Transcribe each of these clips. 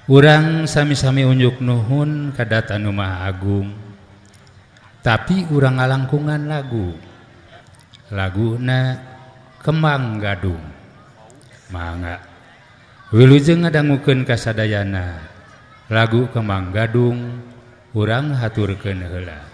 Urang sami-sami unjuk nuhun ka Data Nu Maha Agung. Tapi urang ngalangkungan lagu. Laguna Kembang Gadung. Mangga. Wilujeng ngadangukeun kasadayana. Lagu Kembang Gadung urang haturkeun heula.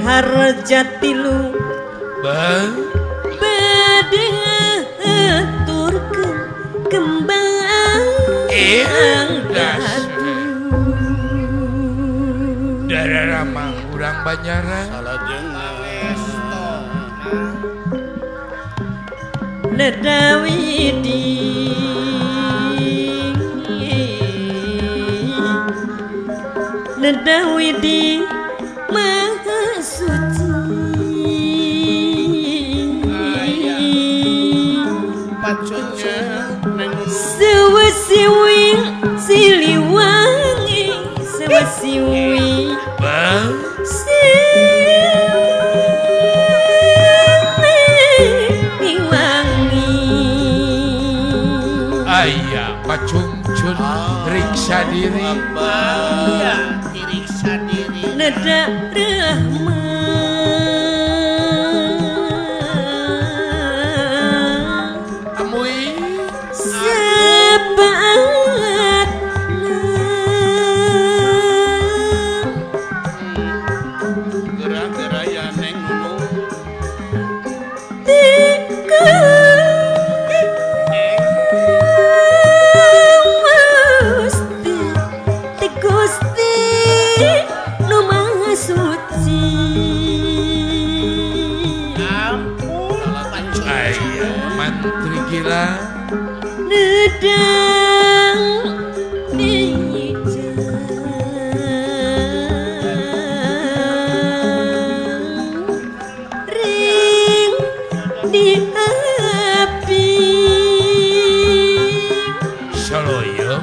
Harjatilu bade ngaturkeun kembang gadung darah mah urang Banjaran nedawidi nedawidi Maha Suci sewesiwi Siliwangi sewesiwi Siliwangi aya pacungcun riksa diri neda rahman amui sebaatna gara-gara ya neng nunu ti Gusti nu Maha Suci. Ampun aya mantri gila nedang bijang ring di api saloyo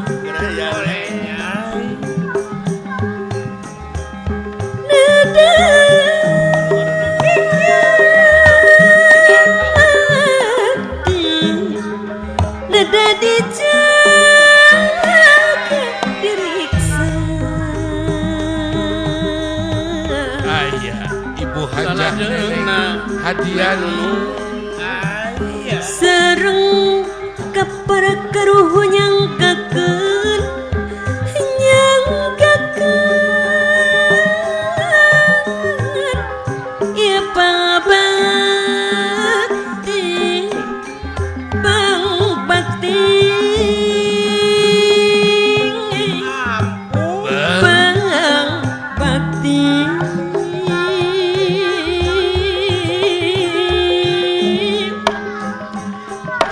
neda dijaga diriksa aya ibu hajah neneng hadiani sareng kapara karuhu nyangkakeun ieu pabakti pangbakti pangbakti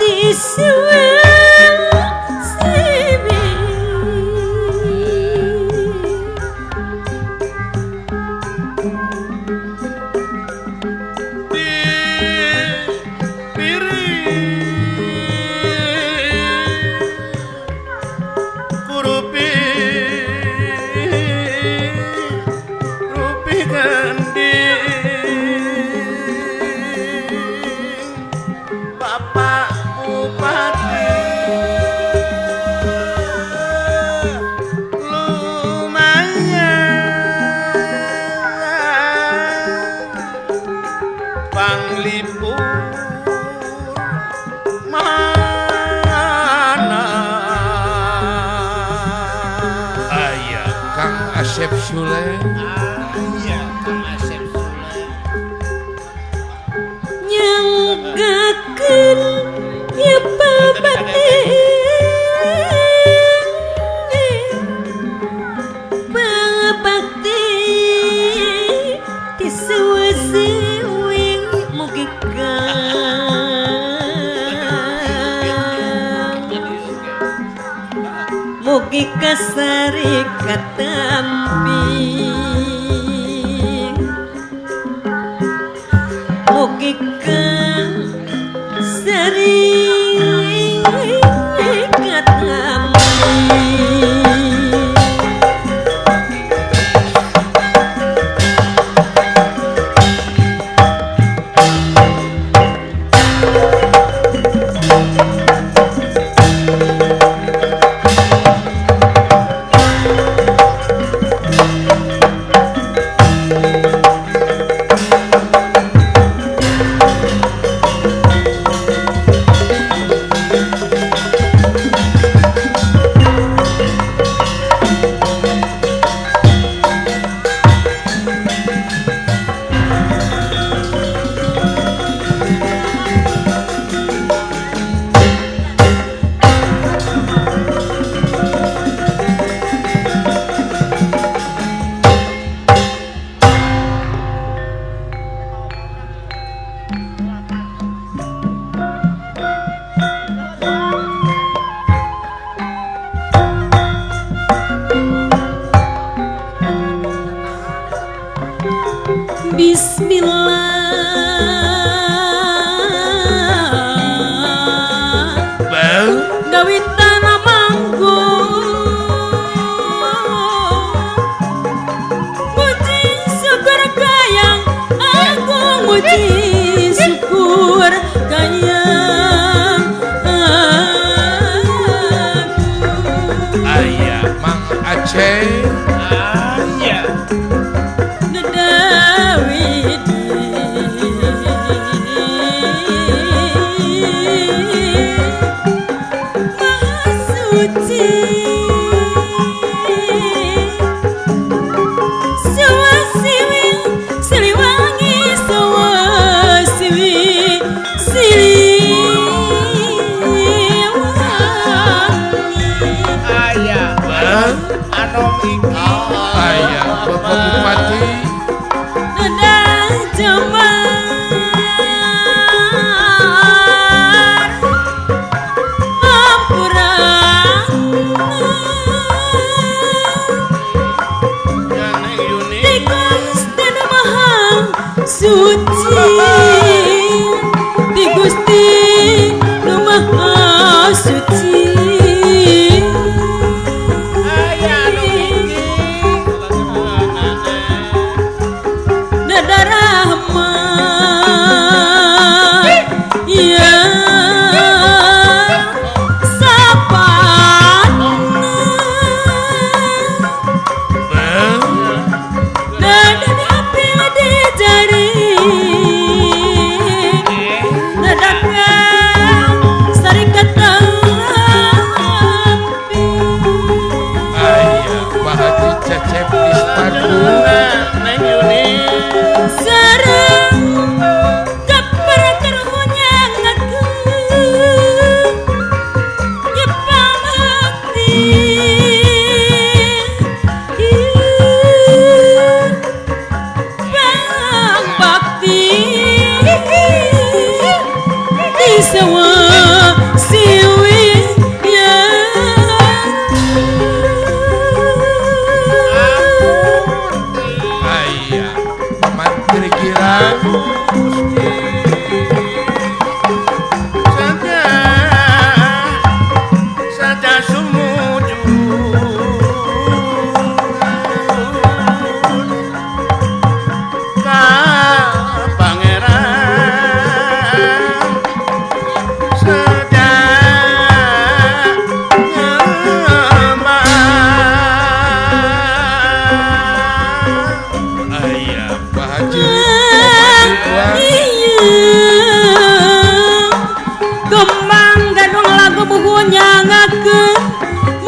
di Asep Sule. Aya Kang Asep Sule. Nyanggakeun ieu babakti babakti ti seuseui mugi mugi kasari katampi mugi kasari katampi. Bismillah gawitan manggung muji syukur kayang agung muji syukur kayang agung. Aya Mang Aceh. Aya Aya Bapak Bupati. Dadah jemar ampura di Gusti Nu Maha Suci, di Gusti Nu Maha Suci.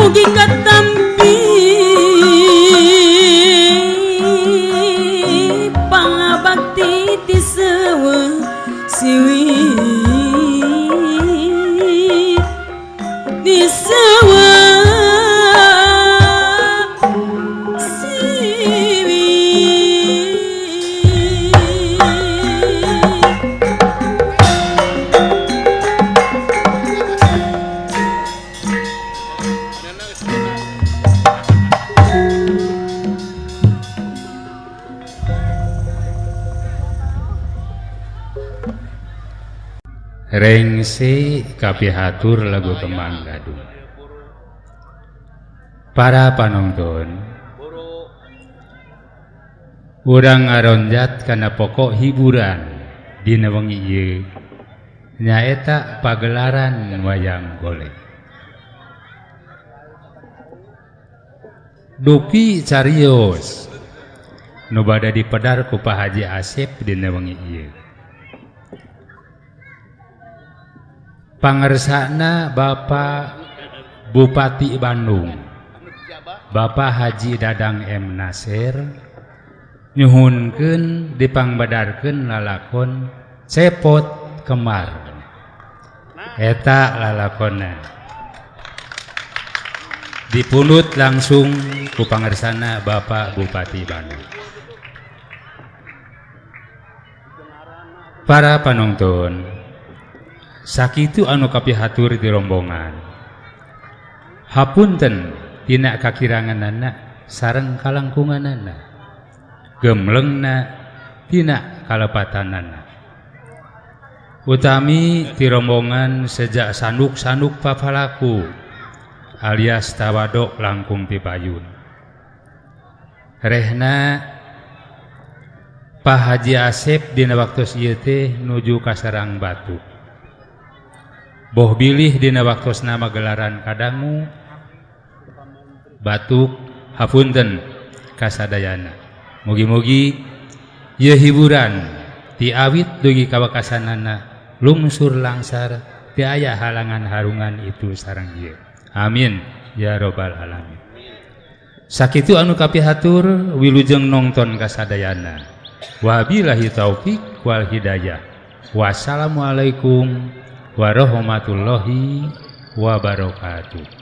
Mugi katampi. Di sawah siwi. Rengse kapihatur lagu Kembang Gadung. Para panonton, urang ngaronjat kana pokok hiburan dina wengi ieu nyaeta pagelaran wayang golek. Dupi carios nu bade dipedar ku Pak Haji Asep dina wengi ieu. Pangersana Bapak Bupati Bandung, Bapak Haji Dadang M. Nasir, nyuhunkeun dipangbedarkeun lalakon Cepot Kemar. Eta lalakonna dipunut langsung ku pangersana Bapak Bupati Bandung. Para panonton, sakitu anu kapihatur di rombongan. Hapunten tina kakiranganana sareng kalangkunganana, gemlengna tina kalepatanana. Utami ti rombongan sejak sanduk-sanduk papalaku alias tawadok langkung tipayun. Rehna Pak Haji Asep dina waktos ieu teh nuju ka Sarang Batu. Boh bilih dina waktosna magelaran kadangu batuk hapunten kasadayana. Mugi-mugi ieu hiburan ti awit dugi ka wekasanana lungsur langsar teu aya halangan harungan itu sareng ieu. Amin ya robbal alamin. Sakitu anu kapihatur wilujeng nongton kasadayana. Wabillahi taufik wal hidayah. Wassalamualaikum warahmatullahi wabarakatuh.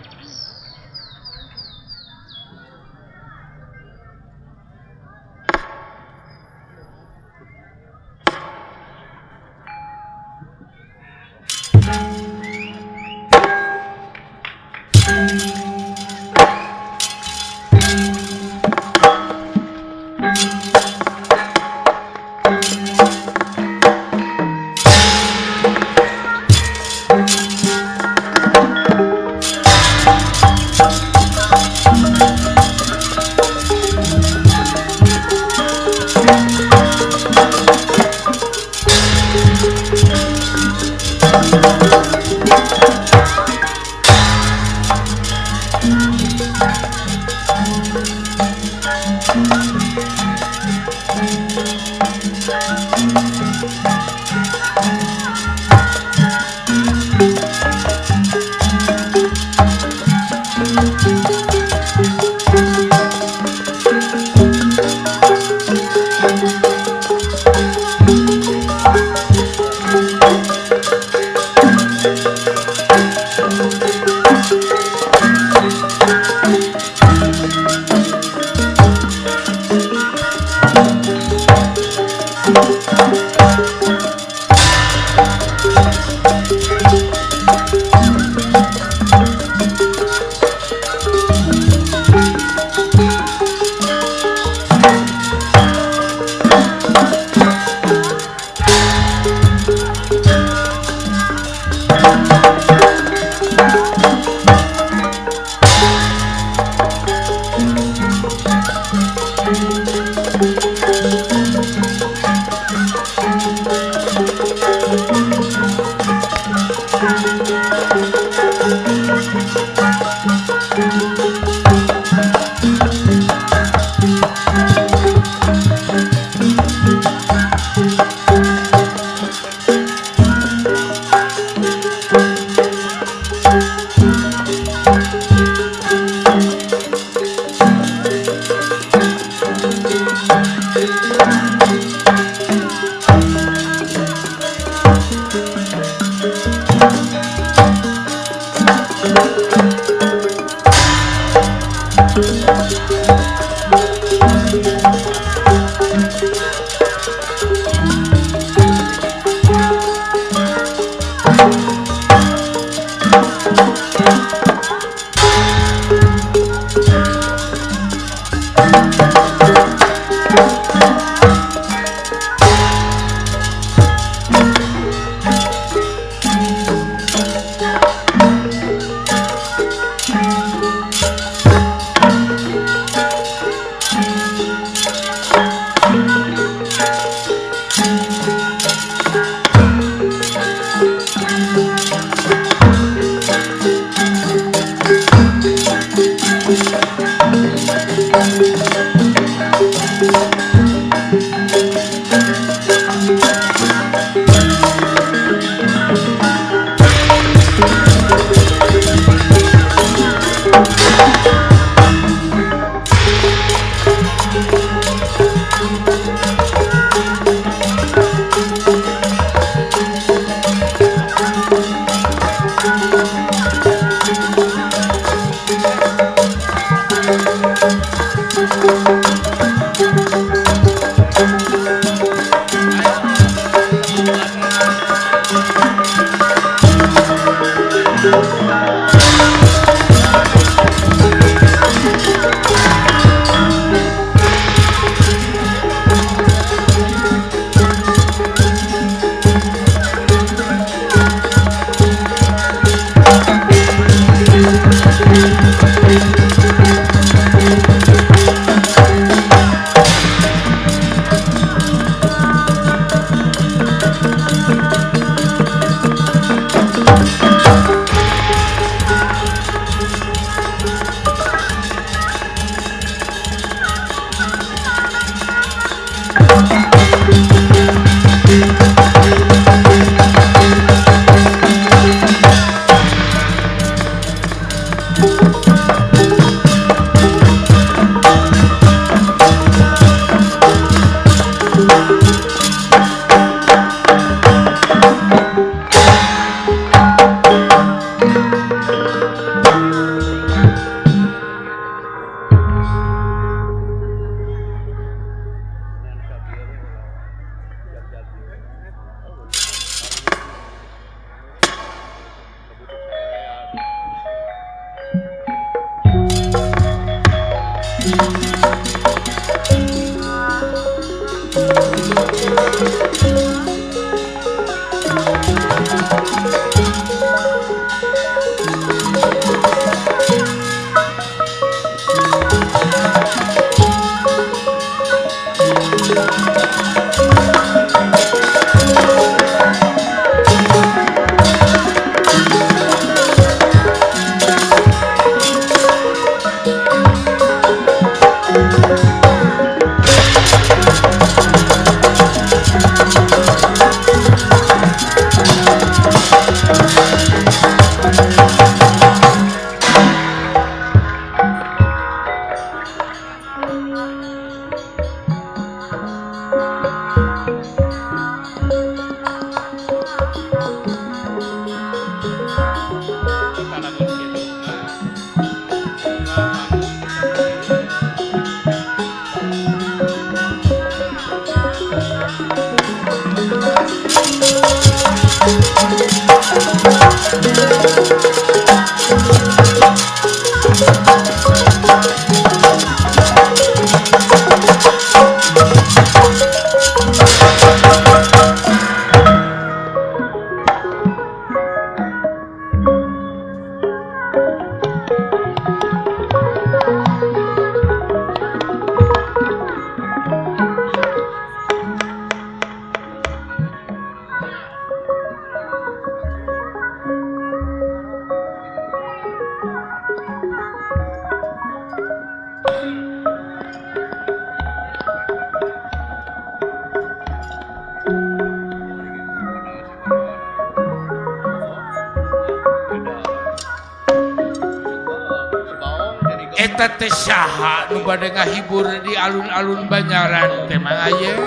Eta teh saha nu bade ngahibur di alun-alun Banjaran teh Mang Ayep?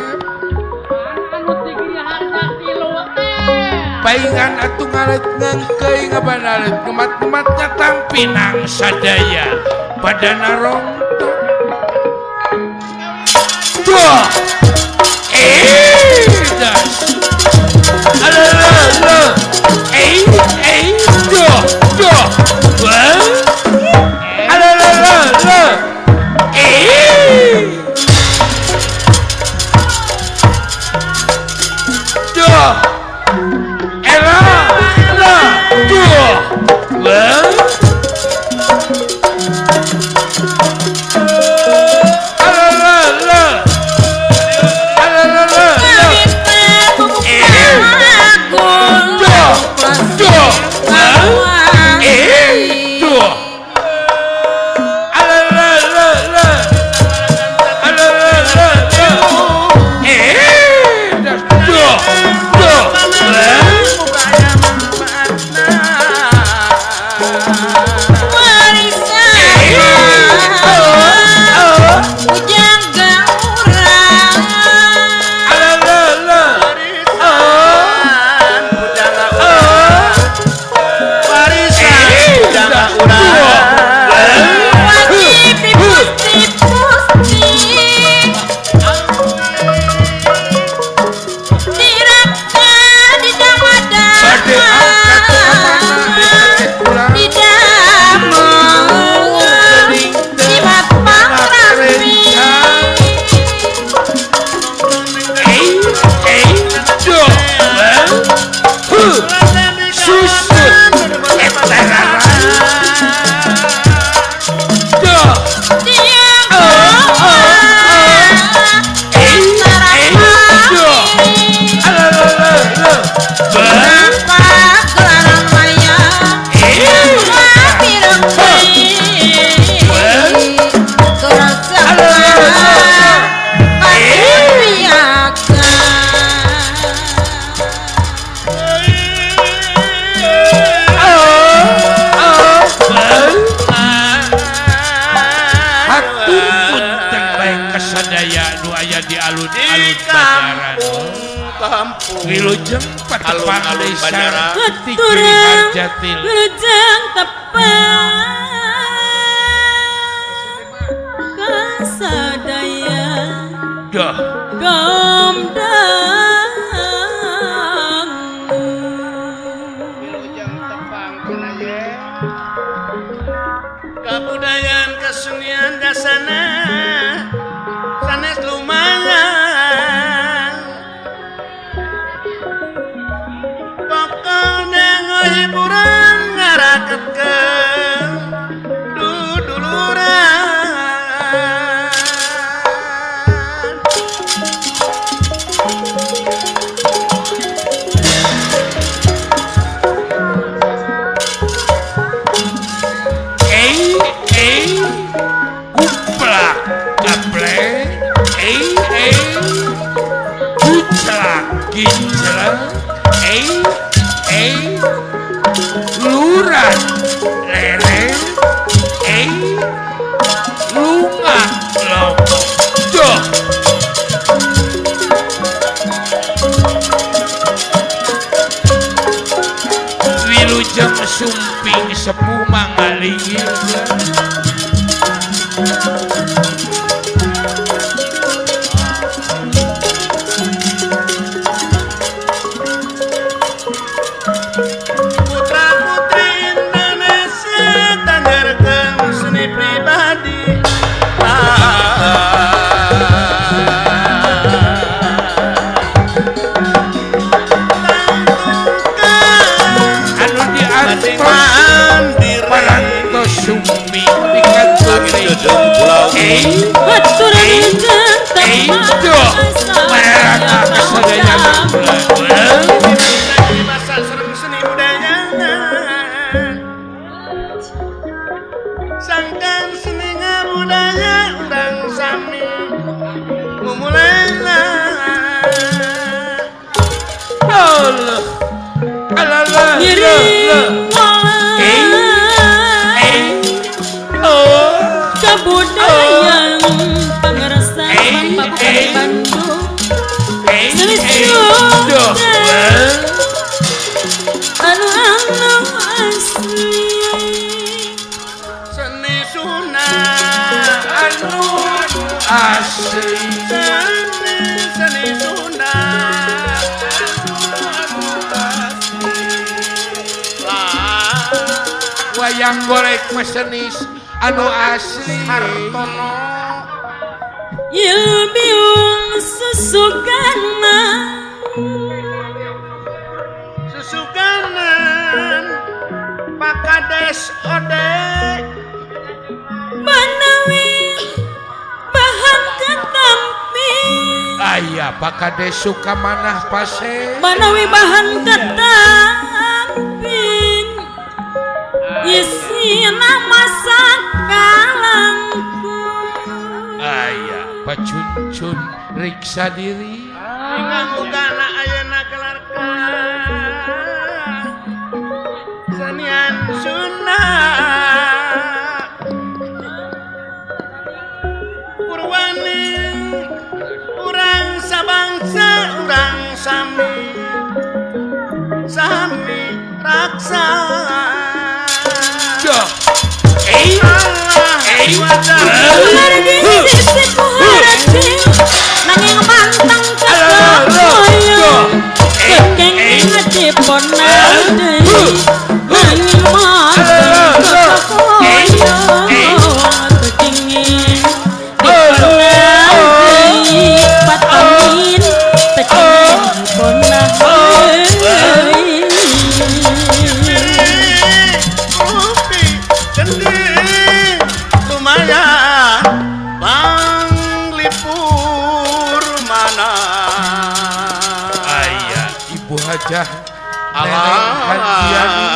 Anu ti Giri Harja tilu teh. Paingan atuh ngalet ngengkeuy ngabanalet ngemat-ngematnya tangpinang sadaya pada narongtok. Duh. Das. Alah, duh, duh. Wah. Alah, alah. Duh. Elah, alah, duh. Wah. Alah, alah. Alah, alah. Duh, duh. Wah. Duh. Alah, alah, alah. Alah, alah, alah. Duh, duh. Wah. Alah, alah, alah. Bade angkat amanah di pulang. Susut. Duh. Duh. Alah, alah, alah. Hatur punten bae kasadaya nu aya di alun-alun Banjaran. Kampung Wilujeng patepang Alun-alun desa Banjaran. ti Giriharjatil. Wilujeng tepang kasadaya Duh. Gomdang. Wilujeng tepang kana ye. Kabudayaan kesenian dasana sanes lumayan. Pokokna hiburan ngaraketkeun duduluran. Kuplak gaplek, kuclak kincleng, luran lereng, lunga lombok. Duh. Wilujeng sumping sepuh mangalinggih. Putra putri Indonesia tangerkeun seni pribadi. Anu diantos parantos sumping dikantuni. Duh. Mereka kasadaya Masa serem seni budaya. Sangkan seni ngabudaya urang sami mumulena. Allah. Alah, alah, Ngiring oh. Kabudayaan pangersa Bandung. Duh. asli seni seni Sunda wayang golek mah seni anu asli Hartono ilmiung susugana susuganan Pak Kades Ode manawi bahan ketampi aya Pak Kades Sukamanah Pase manawi bahan ketampi isina masak kalangkung aya Pak Cuncun riksa diri mugana ayeuna gelarkan senian Sunda Purwani urang sabangsa urang sami sami raksa Duh. Eh eh sisi puharati nanging manteng kekoyo kekeng ngeciponan deui nanging manteng kekoyo kekenging diponan deui patonin tekeng diponan deui kopi cendi lumayan panglipur mana aya Ibu Hajah Neneng Handiani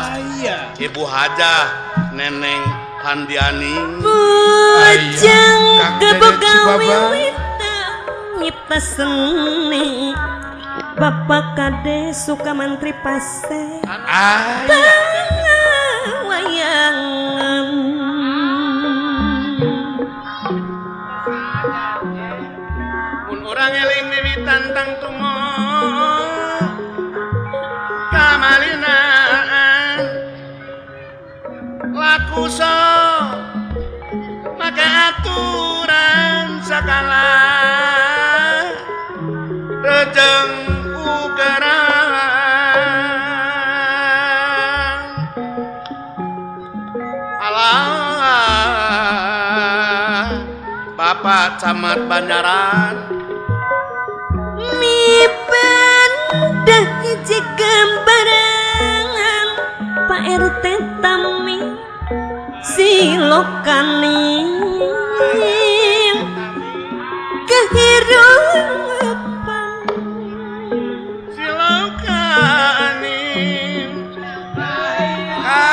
aya Ibu Hajah Neneng Handiani bujang Kang geboga Dede Cibaba. wiwitan nyipta seni Bapak Kades Sukamantri Pase aya wayangan mun urang eling wiwitan tangtumo kamalinaan laku so maka aturan sakala rejeng ugerang alah Bapak Camat Banjaran mi pendah hiji gambaran Pak RT tami silokaning kehidupan silokaning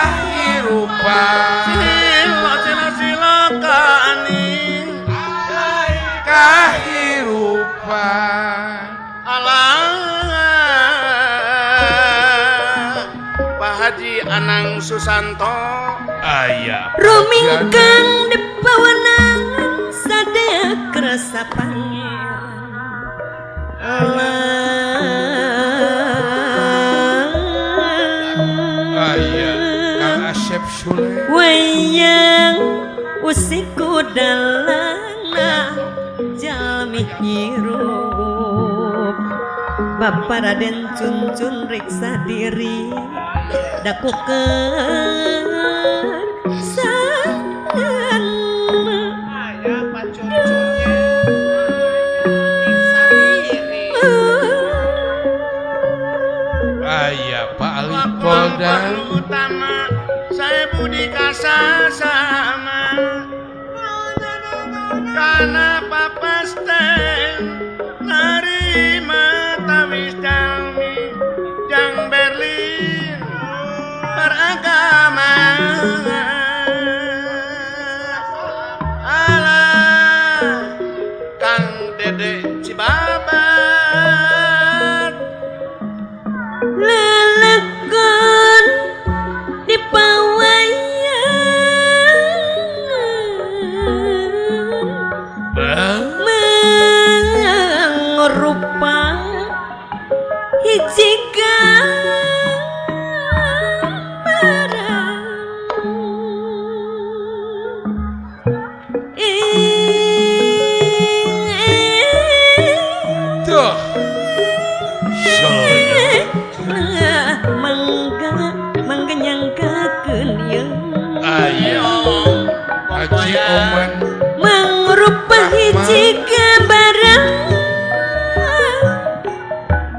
kahirupan silo silo silokaning kahirupan alah Pak Haji Anang Susanto aya rumingkang di pawenangan sadaya kerasa pangeran aya Kang alah Asep Sule wayang usiku dalana jalmi hirup Bapak Raden Cuncun riksa diri dakukeun sana Aya Pak Cuncunnya riksa diri. aya Pak Ali Wakulang Polda perlu utama saya budi kasasama karena papasten narima tawis jalmi jang Berlin beragama alah Kang Dede Cibabat lelakon di pawayangan Bang meng Haji Oman mangrupa hiji gambaran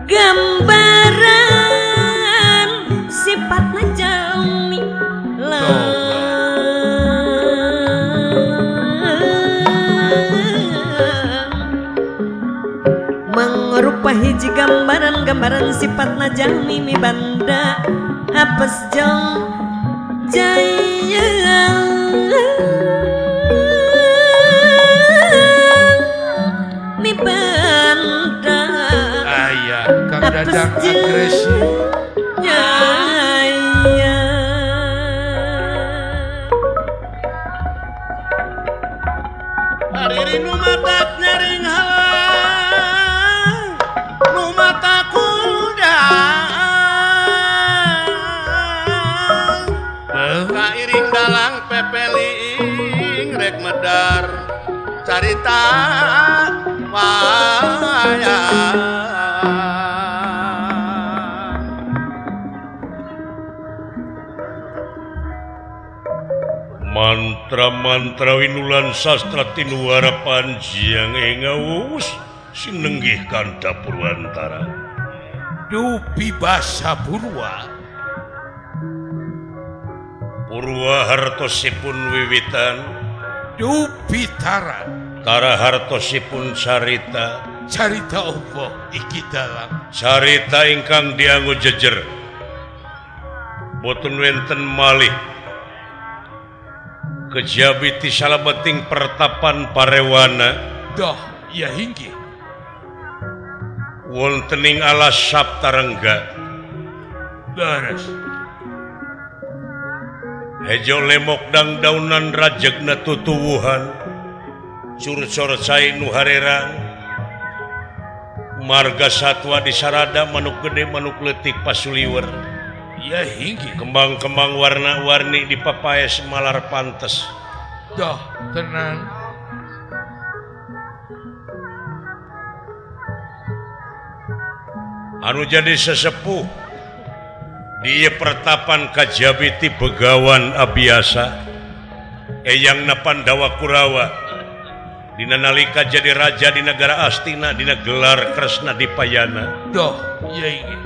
gambaran sifatna jalmi mangrupa hiji gambaran gambaran sifatna jalmi mi banda apes jeung jaya mi banda aya Kang Dadang agresi jaya. Ari nu matak nyaring halang nu mata kuda kairing dalang pepeling rek medar carita wayang. Mantra-mantra winulan sastra tinuara panjiang engawus sinenggih kanta purwantara dupi basa purwa purwa hartosipun wiwitan dupi tara tara hartosipun carita carita opo iki dalang carita ingkang dianggo jejer boten wenten malih kejabi ti salabeting pertapan parewana doh ya hinggi wontening alas Saptarengga beres hejo lemok dang daunan rajegna tutuwuhan curcor cai nu harerang marga satwa disarada manuk gede manuk leutik pasuliwer ya hinggi kembang-kembang warna-warni di papaes malar pantes doh tenang anu jadi sesepuh di pertapan kajabi ti Begawan Abiyasa eyangna Pandawa Kurawa dina nalika jadi raja di negara Astina dina gelar Kresna Dipayana doh ya hinggi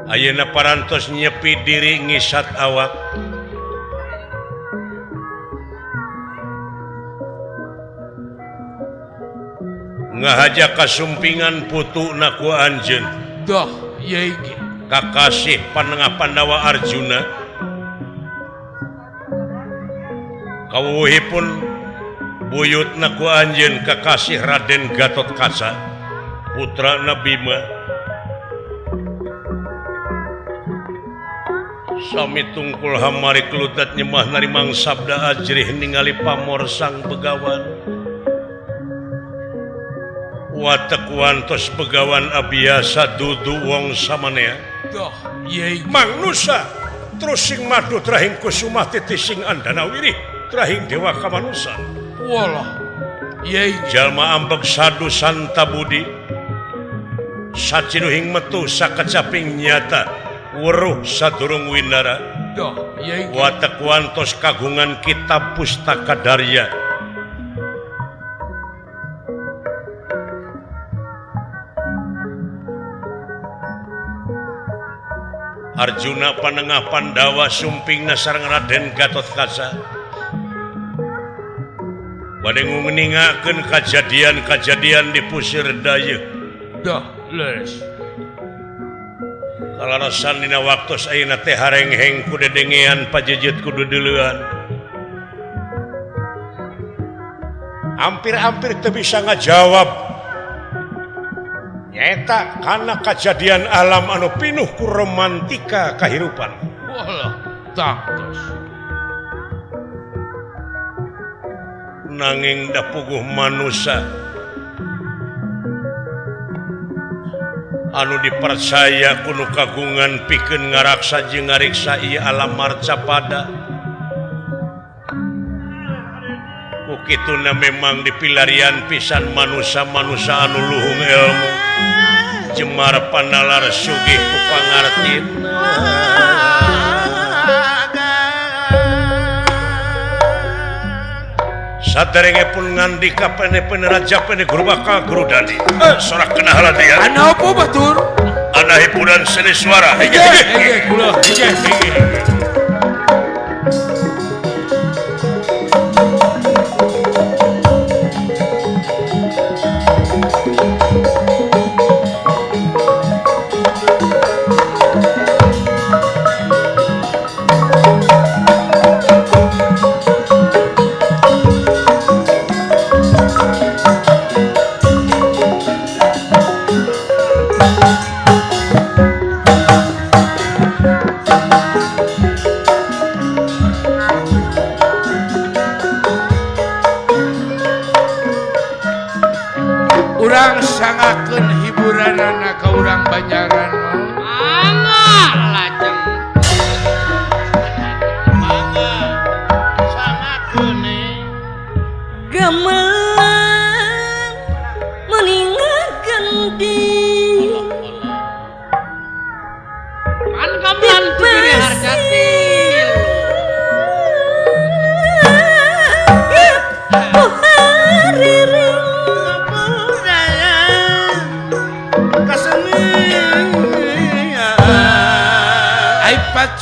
ayeuna parantos nyepi diri ngisat awak ngahaja kasumpingan putuna ku anjeun doh ye inggih kakasih panengah Pandawa Arjuna kawuhipun buyutna ku anjeun kakasih Raden Gatotkaca putrana Bima sami tungkul hamari kelutat nyemah narimang sabda ajrih ningali pamor sang begawan watek wantos begawan Abiyasa dudu wong samanea doh ye mangnusa terus sing madu trahing kusumah titising andana wirih trahing dewa kamanusan walah ye jalma ambek sadu santa budi sacinuhing metu sakecaping nyata weruh sadurung winara doh ye watek wantos kagungan kitab pustaka darya Arjuna panengah Pandawa sumpingna sareng Raden Gatotkaca bade nguningakeun kajadian-kajadian di Pusir Dayeuh doh leres kalarasan dina waktos ayeuna teh harengheng ku dedengean pajejet kudu deuleuan hampir-hampir teu bisa ngajawab nyaeta kana kajadian alam anu pinuh ku romantika kahirupan walah tangtos nanging da puguh manusa anu dipercaya kuno kagungan pikeun ngaraksa jeung ngariksa ieu alam marcapada ku kituna memang dipilarian pisan manusa-manusa anu luhung ilmu jemar panalar sugih ku pangartina. Saderenge pun ngandika pene-pene raja pene guru bakal guru dadi. Sorak kena haladia. Ana apa batur? Ana hiburan seni suara. Hege hege kula hege hege. Urang sangakeun hiburanana ka urang Banjaran mah. Mangga lajeng. Mangga sangakeun gamelan meningakeun di pan gamelan teu harjati.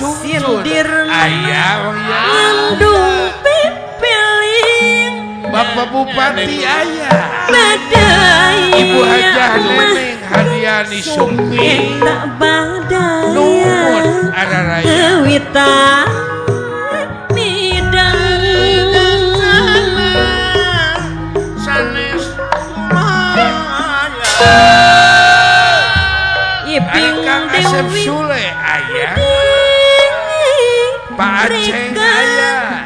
Sindir aya ngandung pipiling Bapak Bupati aya badai Ibu Hajah Neneng Hadiani Sumping tak badai nuhun araraya wita midang sanes maya Iping Kang Asep Sule aya Pak Aceng aya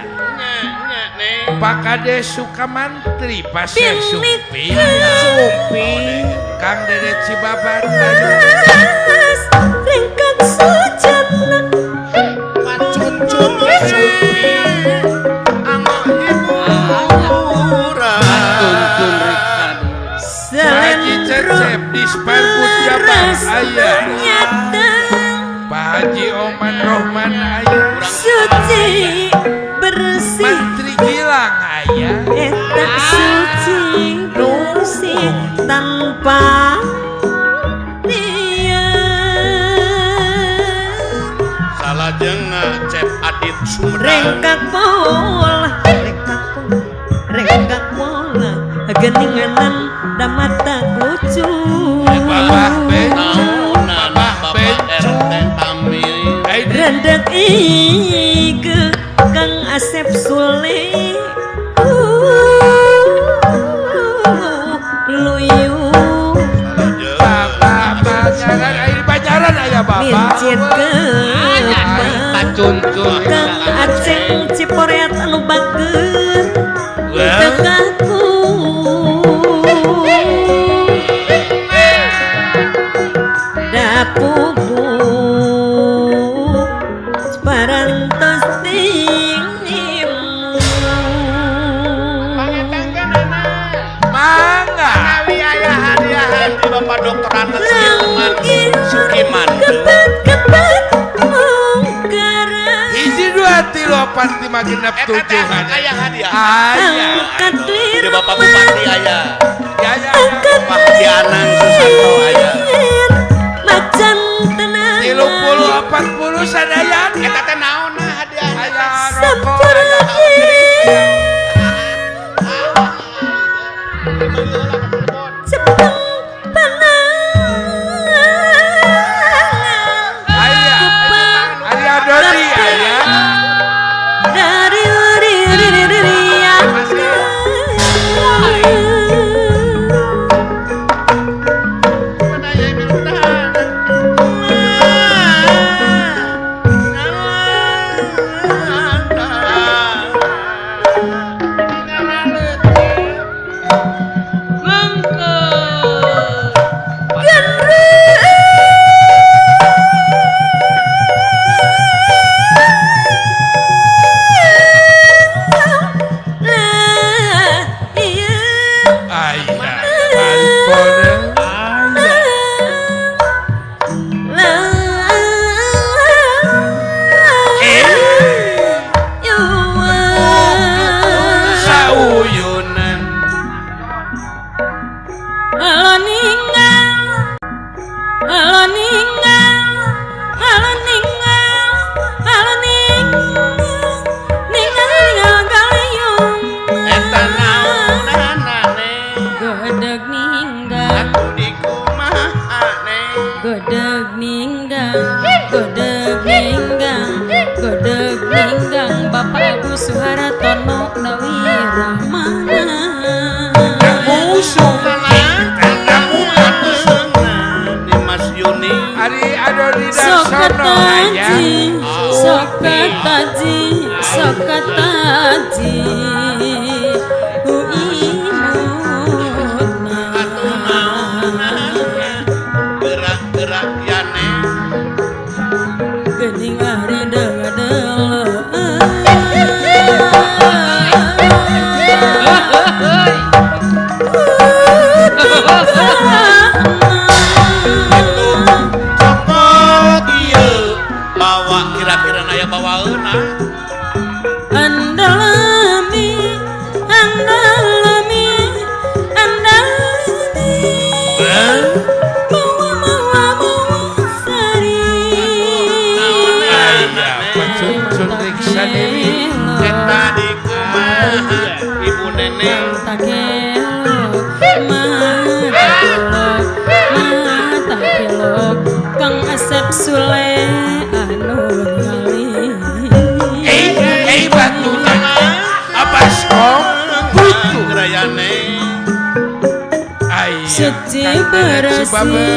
Pak Kades Sukamantri Pasir Sumping Sumping Kang Dede Cibabat ringkat sujana pacucut Sumping hiburan tuntun rikad Haji Cecep Disparput Jabar aya Pak Haji Oman Rohman aya suci bersih Mantri Gilang aya eta suci bersih tanpa dia salajengna Cep Adit Sumedang rengkak pola rengkak pola rengkak pola geninganan damata lucu Babah Bencu Babah Bencu rendek ige Kang Asep Sule luyu Bapak Banjaran air Banjaran aya Bapak mincit pacuncun Kang Aceng Ciporeat anu bager teu kaku dapubu parantos tingim mangga menawi aya hadiahan di Bapak Dr. Andes Sukiman kepat-kepat mungkara hiji 2 3 4 5 6 7 aya hadiah aya di Bapak Bupati aya angkat Pak Haji Anang Susanto aya macan tenang 30 40 sadayana eta teh naonna hadiah aya rokok aya cepeng panangan aya aya Dodi aya dari Widarsono aya Sokataji Sokataji ku imutna atuh naonna gerak-gerak yane geuning ari deung-deung copot ieu bawa kira-kira aya bawaeuna andalami andalami andalami bawa bawa bawa sari aya Pacuncun Riksa Dewi eta di kumaha ibu neneng takelo mata kelok Kang Asep Sule anu ngali eh batuna abaskom butuh gerayane aya suci Kang Nenek bersih Subabe.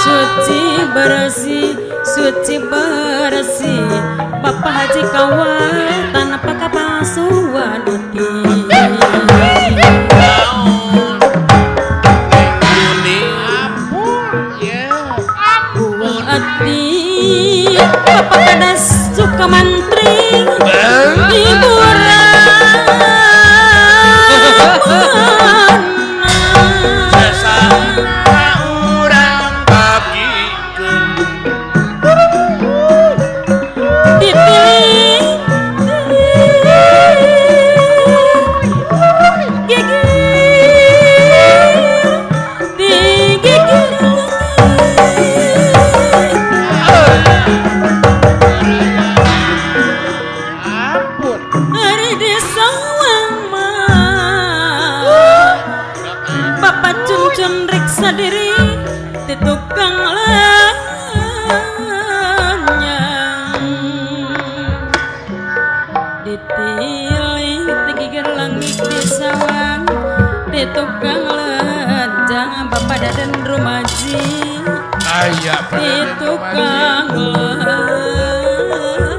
suci bersih suci bersih Bapak Haji kawal tanpa kapalsuan hati naon Neng Yuni buah hati Bapak Kades suka mantri Ibu Ramana sesama urang bagikeun dipilih gigir digigir Ari di sawang mah Bapak Cuncun riksa diri di tukang lanyang ditilik digigir langit di sawang di tukang lenjang Bapak Daden Rumaji aya di tukang lenjang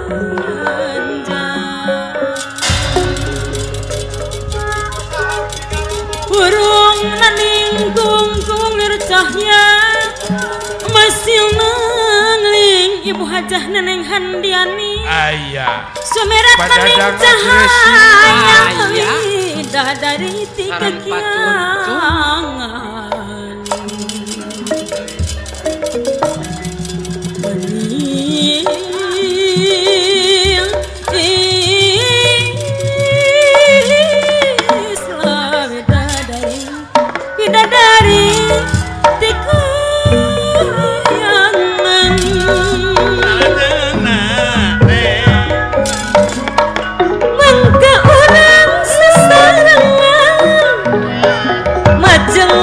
burung naning kungkung lir cahya masih nangling ibu hajah neneng Handiani aya sumerat naning Padadang cahaya Aya. bidadari tiga Sareng Pacuncun. kiangan Menil Islam bidadari bidadari tiga kiangan Salajengna teh Mangga urang sesarengan majeng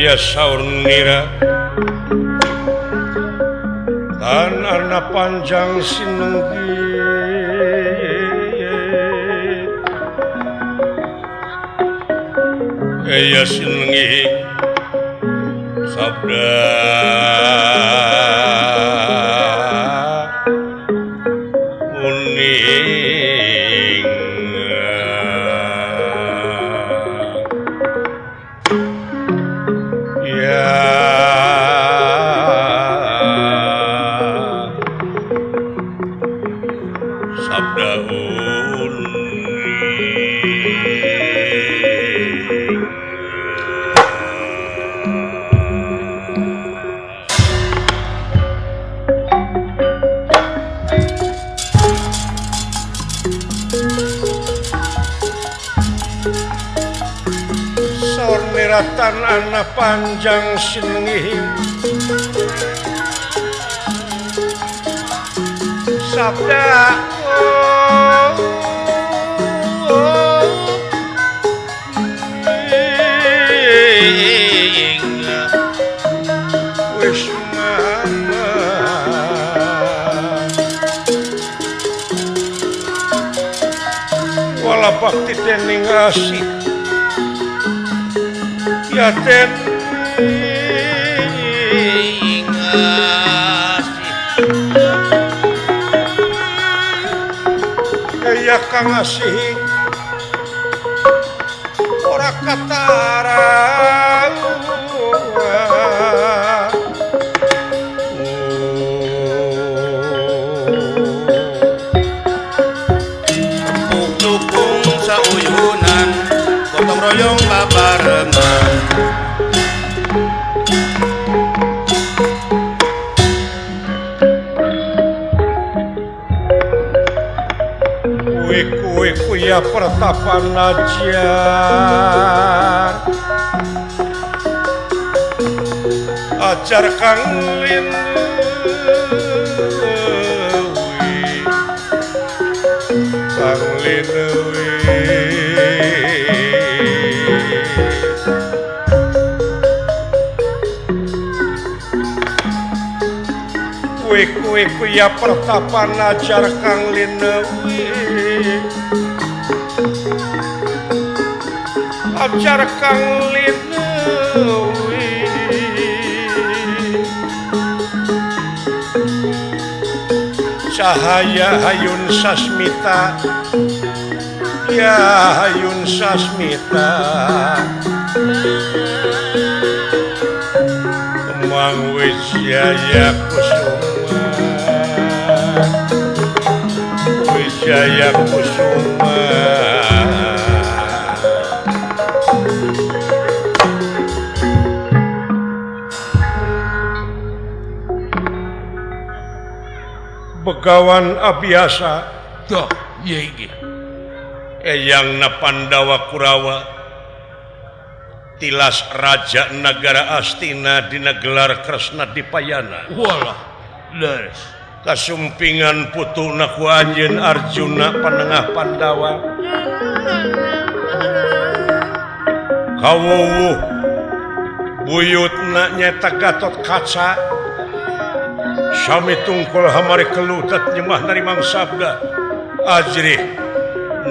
Aya saur nira tan arna panjang sinenggi aya sinenggi sabda uning ya sabda uning Tan ana panjang sinengi sabda wis wala bakti dening asih ya ten kaya kang asih ora katara empuk dukung sauyunan gotong royong babarengan. Kuya pertapan ajar ajar kang lindewi kang lindewi kuwi kuya pertapan ajar kang lindewi ajar kang linewi cahaya hayun sasmita ya hayun sasmita Kemang Wijaya Kusuma Wijaya Kusuma. Begawan Abiyasa doh ieu ge eyangna Pandawa Kurawa tilas raja nagara Astina dina gelar Kresna Dipayana walah leres kasumpingan putuna ku anjeun Arjuna panengah Pandawa kawuwuh buyutna nyaeta Gatot Kaca sami tungkul hamari kelutat nyemah narimang sabda ajrih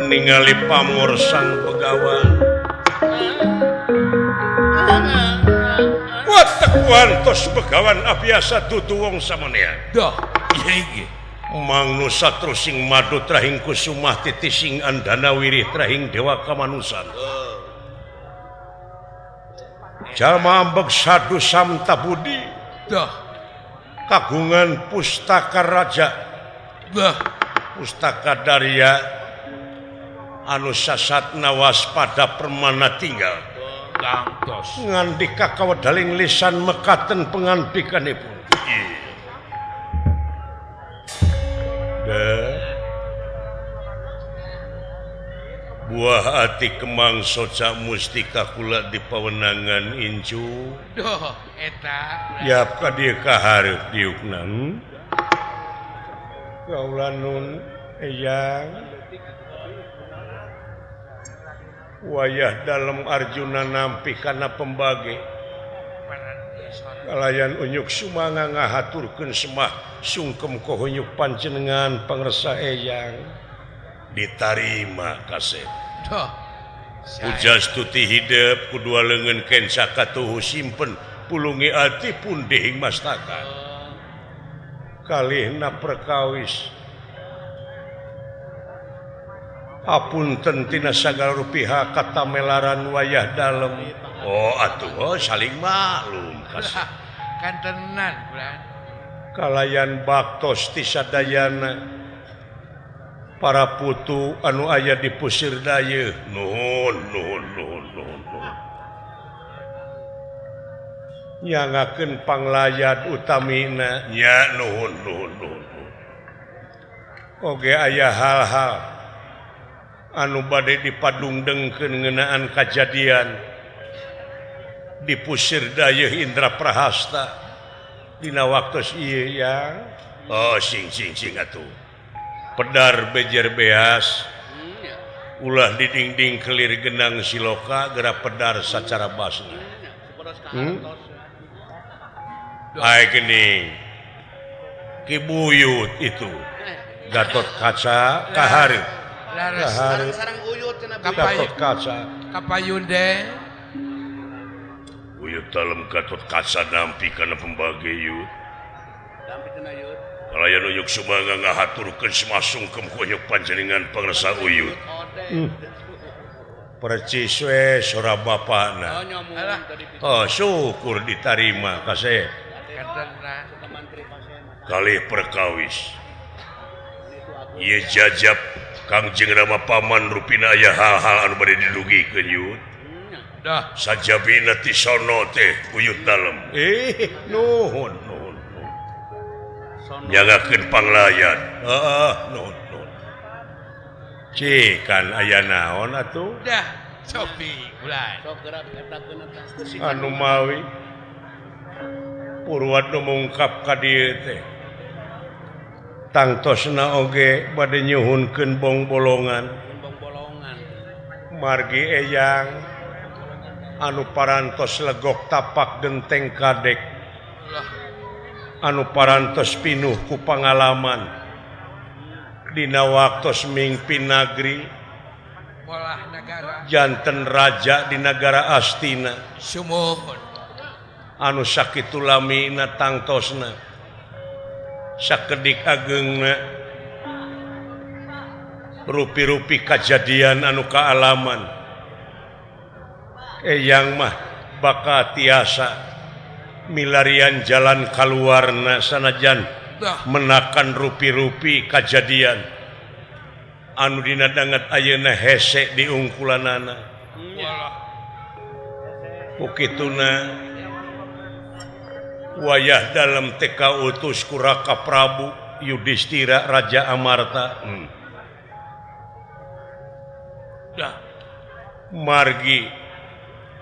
ningali pamor sang begawan watekuan tos begawan abiasa dudu wong samanea doh ieu ge mangnu satru sing madu trahing kusumah titising andana wirih trahing dewa kamanusan jalma ambeg sadu samta budi doh kagungan pustaka raja bah pustaka Darya anu sasatna waspada permana tinggal kantos ngandika kawedaling lisan mekaten pengandikanipun. Buah ati Kemang Soca Mustika kula di pawenangan incu. Duh, eta. Yap ka dieu ka hareup diukna. Kaula nun eyang. Wayah dalem Arjuna nampi kana pembage. Kalayan Unyuk Sumanga ngahaturkeun semah sungkem kohunyuk panjenengan pangersa eyang ditarima kasep. Pujastuti hidep ku dua leungeun kenca katuhu simpen pulungi ati pun dihing mastaka. Kalihna perkawis apunten tina sagala rupiha katamelaran wayah dalem. Oh atuh oh, saling maklum kasih. Kantenan bulan. Kalayan baktos ti sadayana para putu anu aya di Pusir Dayeuh. Nuhun nuhun nuhun nuhun nuhun. Nyangakeun panglayat utamina nya nuhun nuhun nuhun. Oge aya hal-hal anu bade dipadungdengkeun ngeunaan kajadian di Pusir Dayeuh Indra Prahasta dina waktos ieu yang oh sing sing sing atuh pedar bejer beas ulah didingding kelir genang siloka geura pedar sacara basna. Ai geuning Ki Buyut itu Gatot Kaca kahareup sarang uyut cenah Gatot Kaca kapayun de uyut dalem Gatot Kaca nampi kana pembage yut nampi cenah yut kalayan Uyuk Sumanga ngahaturkeun semasungkem ku panjenengan pangersa uyut. Percis we sora bapana. Oh syukur ditarima kasep. Kalih perkawis ieu jajab Kangjeng Rama Paman rupina aya hal-hal anu bade didugikeun yut. Dah sajabina ti sono teh uyut dalem. Nuhun nuhun nuhun. Nyagakeun panglayan. Heeh nuhun nuhun. Cikan aya naon atuh? Dah cobi ulah. Sok geura etakeun eta. Anu mawi Purwat nu mungkap ka dieu teh. Tangtosna oge bade nyuhunkeun bongbolongan. Margi eyang anu parantos legok tapak genteng kadek. Anu parantos pinuh ku pangalaman. Dina waktos mingpin nagri janten raja di nagara Astina. Sumuhun. Anu sakitu lamina tangtosna sakedik agengna rupi-rupi kajadian anu kaalaman eyang mah bakal tiasa milarian jalan kaluarna sanajan menakan rupi-rupi kajadian anu dina danget ayeuna hese diungkulanana. Ku kituna wayah dalam TK utus ku Raka Prabu Yudhistira Raja Amarta. Dah margi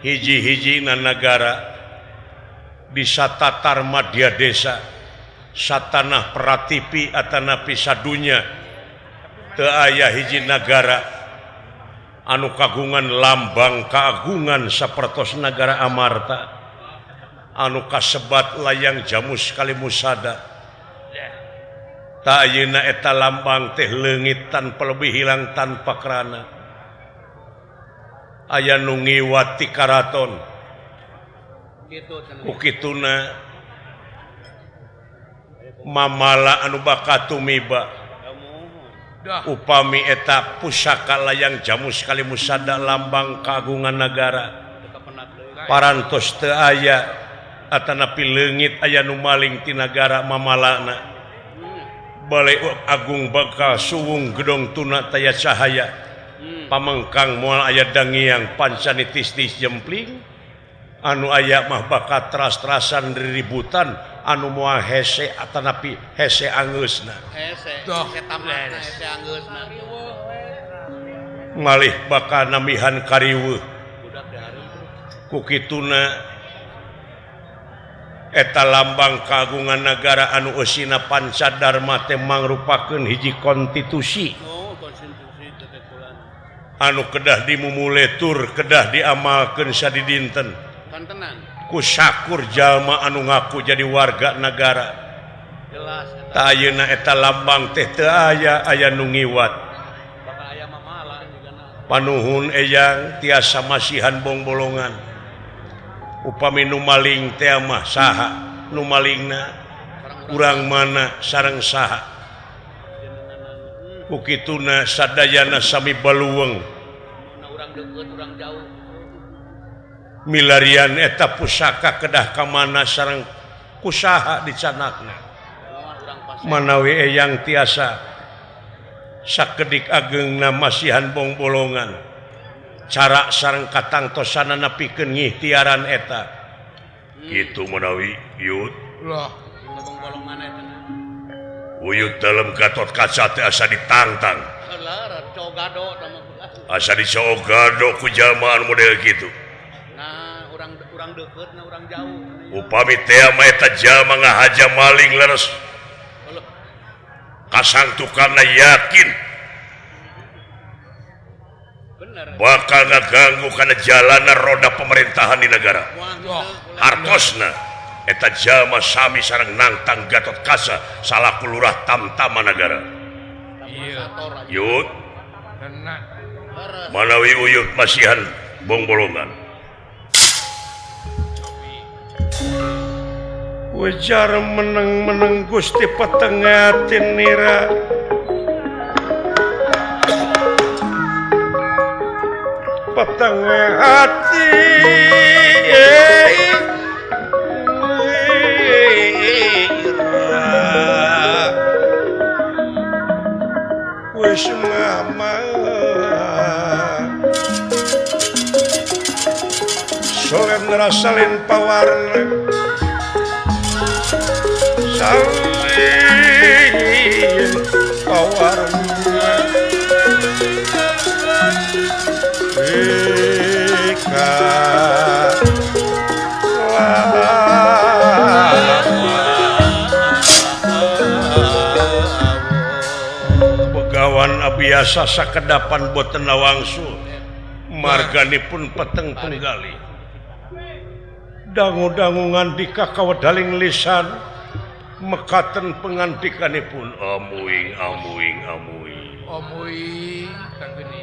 hiji-hijina nagara di satatar madya desa satanah pratipi atanapi sadunya teu aya hiji nagara anu kagungan lambang keagungan sapertos nagara Amarta anu kasebat layang jamus kalimusada. Ta ayeuna eta lambang teh leungit tanpa lebih hilang tanpa krana. Aya nu ngiwat ti karaton. Ku kituna mamala anu bakal tumiba. Upami eta pusaka layang jamus kalimusada lambang keagungan nagara. Parantos teu aya atanapi leungit aya nu maling ti nagara mamalana. Bale agung bakal suwung gedong tuna taya cahaya. Pamengkang moal aya dangiang pancani tistis jempling. Anu aya mah bakal teras-terasan riributan anu moal hese atanapi hese angeusna. Hese, hese tamatna hese angeusna. Malih bakal namihan kariweuh. Ku kituna eta lambang kagungan nagara anu eusina pancadarma teh mangrupakeun hiji konstitusi. Anu kedah dimumuletur kedah diamalkeun sadidinten. Ku sakur jalma anu ngaku jadi warga negara. Tah ayeuna eta lambang teh teu aya aya nu ngiwat. Panuhun eyang tiasa masihan bongbolongan. Upami nu maling teh mah saha nu malingna urang mana sareng saha. Ku kituna sadayana sami baluweung. Milarian eta pusaka kedah ka mana sareng kusaha dicanakna. Manawi eyang tiasa sakedik ageungna masihan bongbolongan. Cara sareng katangtosanana pikeun ngihtiaran eta. Kitu manawi yut. Uyut dalam Gatot Kaca teh asa ditangtang. Asa dicogado ku jalmaan model kitu. Nah, urang deukeut na urang jauh. Upami teh mah eta jalma ngahaja maling leres. Kasangtukanna yakin. Bener. Bakal ngaganggu kana jalana roda pemerintahan di negara. Hartosna eta jalma sami sareng nangtang Gatot Kaca salaku lurah tamtama nagara. Iya. Yut. Manawi uyut masihan bongbolongan. Ujar meneng-meneng Gusti petengatin nira. Petengati wis mama solen rasalin pawarna salin pawarna ika Begawan abiasa sakedapan boten lawangsul marganipun peteng penggali dangu-dangu ngandika kawedaling lisan mekaten pengandikanipun amuing amuing amuing amuing tageni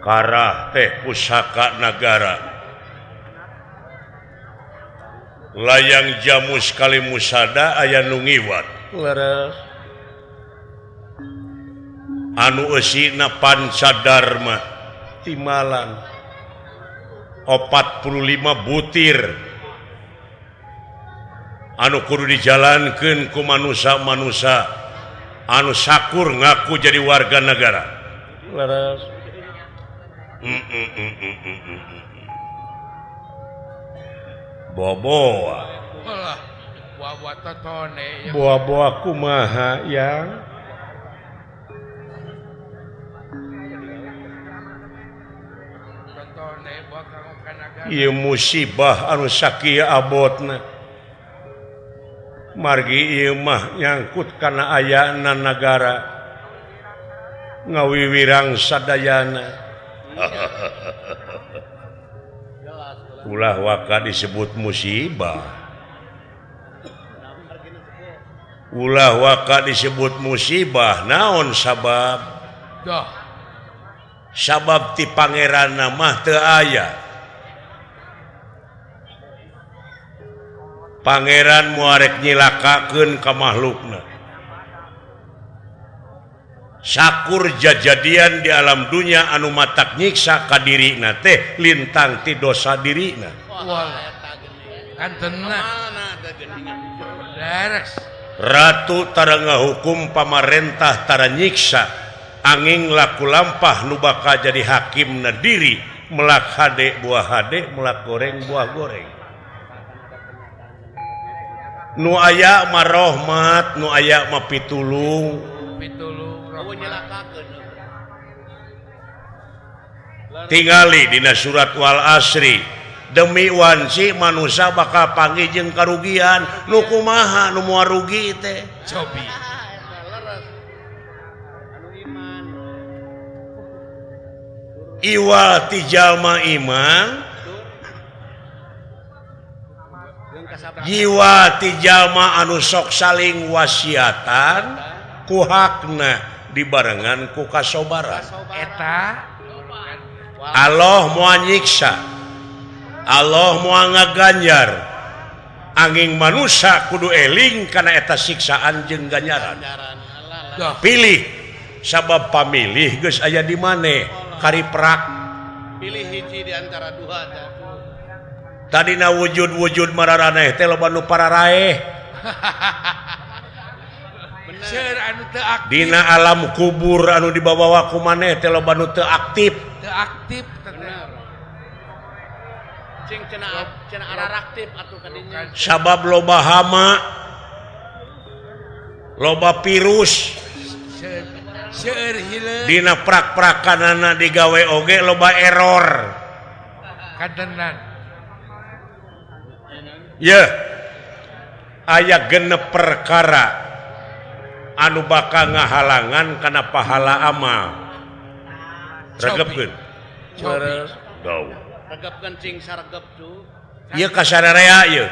karah teh pusaka nagara layang jamus kali musada aya nu ngiwat leres anu eusina pancadarma timalan 45 butir anu kudu dijalankeun ku manusa-manusa anu sakur ngaku jadi warga negara leres. Boboa boa-boa kumaha yang ieu musibah anu sakieu abotna margi ieu mah nyangkut kana ayana nagara ngawiwirang sadayana. Ulah waka disebut musibah. Ulah waka disebut musibah naon sabab? Sabab ti pangeranna mah teu aya. Pangeran moal rek nyilakakeun ka makhlukna. Sakur jajadian di alam dunia anu matak nyiksa ka dirina teh lintang ti dosa dirina. Ratu tara ngahukum pamarentah tara nyiksa angin laku lampah nu bakal jadi hakimna diri melak hade buah hade melak goreng buah goreng. Nu aya mah rahmat nu aya mah pitulung. Tingali dina surat Wal Asri demi wanci manusia bakal panggih jeung karugian nu kumaha nu moal rugi teh cobi iwal ti jalma iman Jiwa ti jalma anu sok saling wasiatan ku hakna dibarengan ku kasobaran. Eta Allah moal nyiksa, Allah moal ngaganjar, angin manusia kudu eling kana eta siksaan jeung ganjaran. Pilih sabab pamilih geus aya di maneh kari prak. Pilih hiji di antara dua. Tadina wujud-wujud mararaneh teh loba nu pararaeh. Dina alam kubur anu dibawa ku maneh teh loba nu teu aktif. Teu aktif bener. Cing cenah araraktif atuh kadinya. Sabab loba hama, loba virus. Seueur hileung. Dina prak-prakanana digawe oge loba error. Kadenan. Ye, aya genep perkara anu bakal ngahalangan kana pahala amal. Regepkeun. Daw. Regepkeun cing saregep tuh. Ieu kasararea ieu.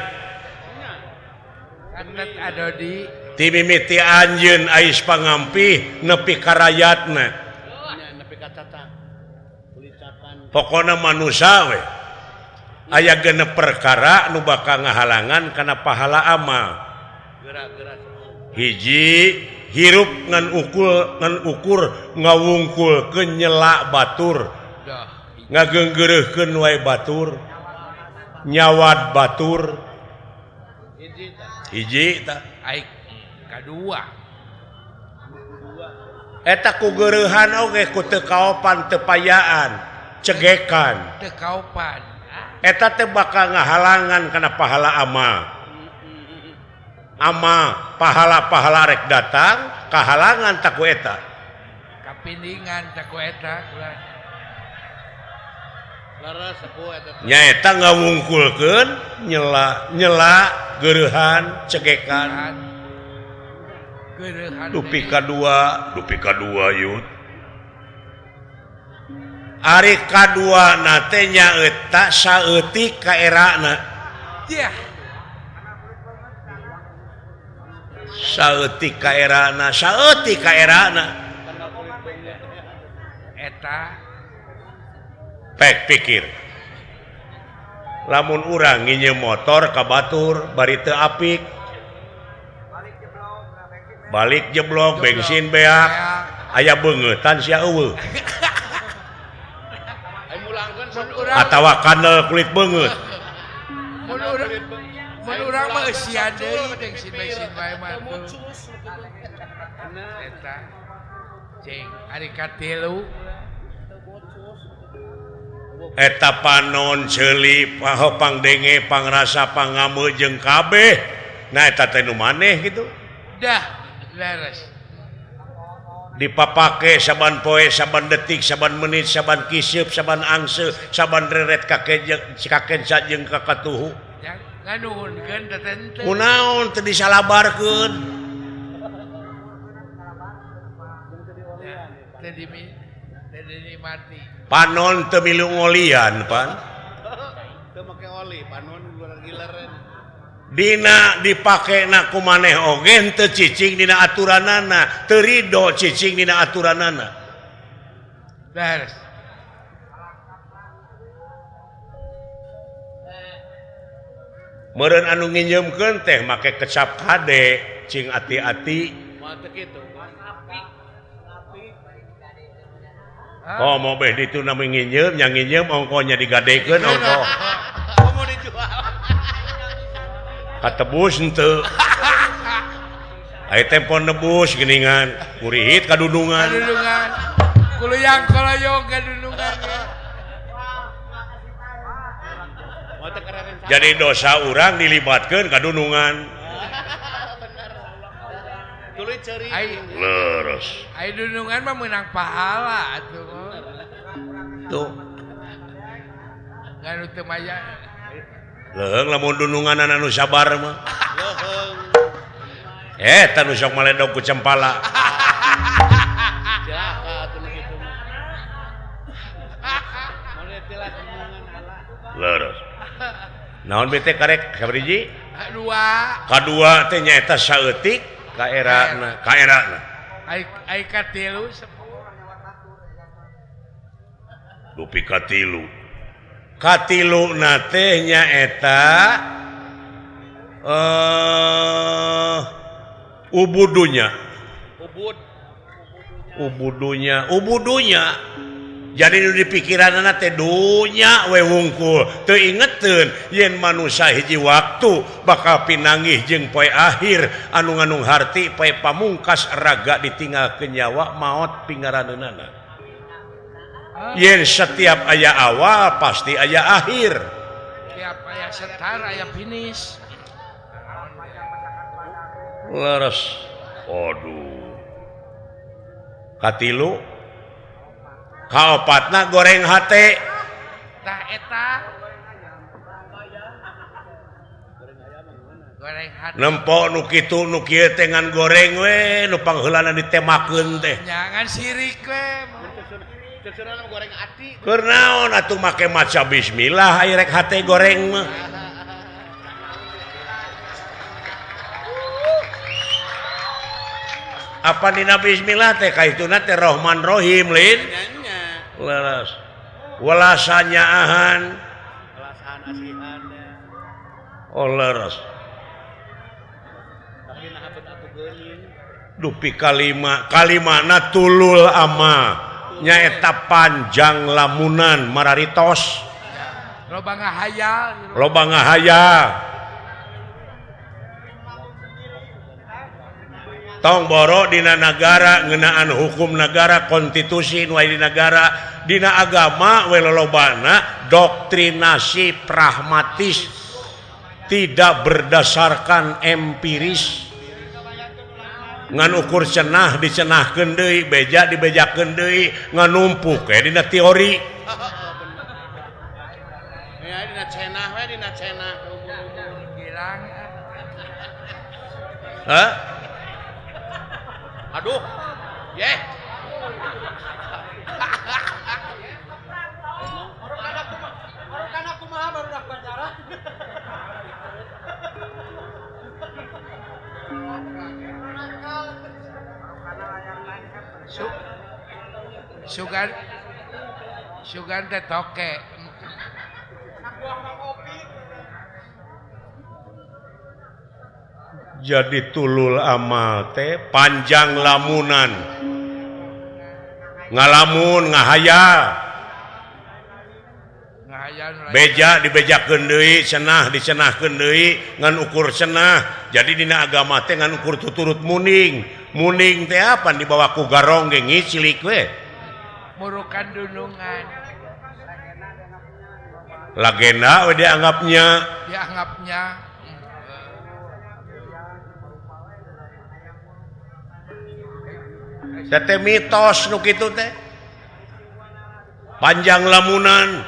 Kanet adodi. Ti mimiti anjeun ais pangampih nepi ka rayatna. Nepi ka cacak. Kulicakan. Pokona manusa we. Aya genep perkara nu bakal ngahalangan kana pahala amal. Hiji hirup ngan ukur ngawungkulkeun nyela batur, ngageunggeureuhkeun wae batur, nyawad batur. Hiji tah. Aik kadua. Eta ku geureuhan oge ku teu kaopan teu payaan, cegekan. Teu kaopan. Eta teh bakal ngahalangan kana pahala amal. Amal pahala-pahala rek datang kahalangan tak ku eta. Kapindingan tak ku eta. Leres ku eta. Nyaeta ngawungkulkeun nyela geureuhan cegekan. Geureuhan. Dupi kadua yut. Ari kadua na teh nyaeta saeutik ka erana. Yah. Saeutik ka erana, saeutik ka erana. Eta pek pikir. Lamun urang nginjem motor ka batur bari teu apik. Balik jeblok bensin beak, aya beungeutan sia eueuh. Atawa kandel kulit beungeut. Mun urang mah eusian deui bensin bae mah tuh. Eta cing ari katilu eta panon ceuli paho pangdenge pangrasa pangameu jeung kabeh. Nah eta teh nu maneh kitu. Dah leres. Dipapake saban poe, saban detik, saban menit, saban kiseup, saban angse, saban reret kakenca jeung kakatuhu. Nganuhunkeun teh teu. Kunaon teu disalabarkeun? Teu dinikmati. Panon teu milu ngolian pan. Teu make oli, panon gilereun. Dina dipakena ku maneh oge teu cicing dina aturanana, teu rido cicing dina aturanana. Beres. Meureun anu nginjeumkeun teh make kecap kade, cing ati-ati. Moal teu kitu. Oh, mau beh ditu na nginjeum, nya nginjeum ongkonya digadekeun ongko. Komo dijual. Katebus henteu. Aya tempon nebus geuningan, ngurihit kadundungan. Kadundungan. Kuluyang koloyong kadundungan. Jadi dosa urang dilibatkeun kadundungan. Tuluy ceuri. Leres. Ai dundungan mah meunang pahala atuh. Tuh. Nganu teu maya. Leuheung lamun dununganan anu sabar mah. Leuheung. Eta nu sok maledog ku cempala. Cilaka atuh nu kitu mah. Mun tilas dunungan ala. Leres. Naon bete karek sabariji? Kadua teh nyaeta saeutik kaerana kaerana. Ai katilu sepuh. Dupi katilu. Katilu na teh nyaeta ubudunya. Ubud. Ubudunya, ubudunya. Jadi nu dipikiranana teh dunya we wungkul teu ingeteun yen manusia hiji waktu bakal pinanggih jeung poe akhir anu nganung harti poe pamungkas raga ditinggalkeun nyawa maot pingaraneunana. Yen setiap aya awal pasti aya akhir. Tiap aya setar aya finish. Leres. Aduh. Katilu kaopatna goreng hate. Tah eta. Goreng hate. Nempo nu kitu nu kieu teh ngan goreng we nu pangheulana ditemakeun teh. Jangan sirik we. Goreng ati. Keur naon atuh make maca bismillah aya rek hate goreng mah. Apa dina bismillah teh kaituna teh Rahman Rohim lin. Leres. Welasanya ahan. Welasan asihan. Oh leres. Tapi nah bet atuh geuning. Dupi kalima, kalimana tulul ama. Nyaeta panjang lamunan mararitos. Loba ngahayal. Loba ngahayal. Tong boro dina nagara ngeunaan hukum nagara konstitusi nu aya di nagara dina agama we lolobana doktrinasi pragmatis tidak berdasarkan empiris ngan ukur cenah dicenahkeun deui beja dibejakeun deui ngan numpuk we dina teori ya dina cenah we dina cenah umur-umur girang hah. Aduh, ye. Baru kumaha baru dak banjara. Sugan sugan teh toke. Jadi tulul amal teh panjang lamunan ngalamun ngahayal beja dibejakeun deui cenah dicenahkeun deui ngan ukur cenah. Jadi dina agama teh ngan ukur tuturut muning muning teh apa dibawa ku garong ge ngicilik we murukan dunungan lagenda we dianggapnya dianggapnya teh mitos nu kitu teh panjang lamunan.